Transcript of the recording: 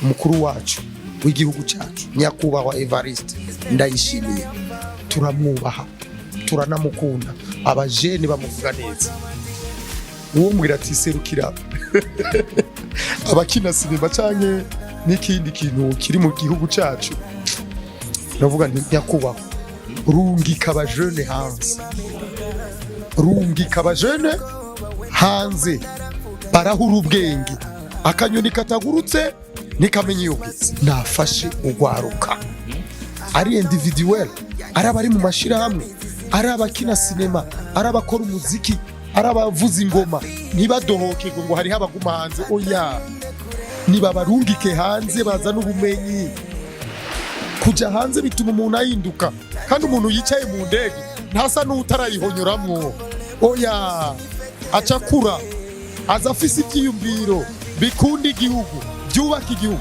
Umukuru wacu w'igihugu cyacu, Nyakubahwa Evariste Ndayishimiye, turamwubaha, turanamukunda. Abajene bamuvuga neza. Uwo mbwira ati serukira abakina sinema canke n'ikindi kintu kiri mu gihugu cyacu, ndavuga nti: "Nyakubahwa, rungika abajene hanze, rungika abajene hanze barahura ubwenge. Akanyoni katagurutse ntikamenya iyo bweze." Nafashe ugwaruka, ari individuel, ari abari mu mashirahamwe, ari abakina sinema, ari abakora umuziki, ari abavuza ingoma, ntibadohokerwe ngo hariho abaguma hanze. Oya, nibabarungike hanze bazane ubumenyi. Kuja hanze bituma umuntu ahinduka, kandi umuntu yicaye mu ndege ntasa n'utarayihonyoramwo. Oya, aca akura, aza afise ivyiyumviro bikunda igihugu, byubaka igihugu.